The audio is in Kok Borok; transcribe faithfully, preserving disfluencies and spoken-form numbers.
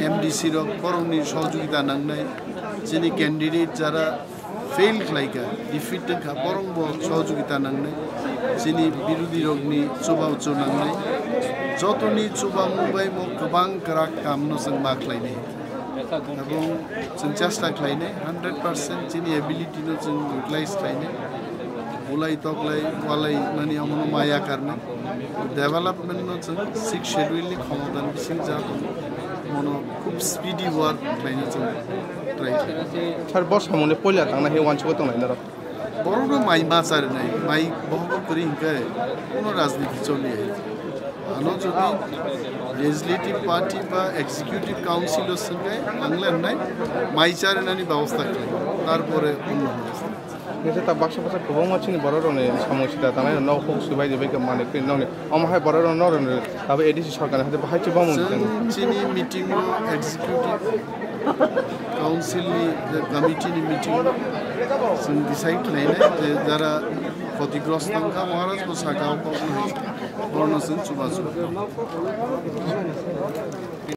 M D C rok borokni sohojogita nangnai, chini candidate jara fail khlaikha, defeat wngkha, borokbo sohojogita nangnai, chini birodhi rokni chubachu nangnai, jotoni chubamung bai bo kwbang kwrak kamno chwng ma khlainai. Ebong chwng chesta khlainai, hundred percent chini ability no chwng utilize khlainai. Bulai toklai walai mani omono ma yakarnai. Development no chwng six schedule ni khomotani bising ja tongo. Mono khub speedy work khlaina chwng try khlainai. Sir, bo samungni poila tangna he uansukgo tongnai norok? Borokno mai ma charinai, mai bohokno kwrwi hinkhe kuno rajniti choliya. Ano jodi legislative party ba executive council o swngkhe ang le hnai mai charinani babostha khlai, tarpore onno babostha. Nisa ta baksa baksa kwbangma chini borok rokni samung sida tanai no huk subai ribai khe manwi khe nokni omo hai borok rok no rwngri abo A D C sarkar ni hati bahai chubamung. Chwng chini meeting o executive council ni je committee ni meeting o chwng decide khlainai je jara khotigrosto wngkha Maharaj bo saka o kok nai borno chwng chubachu.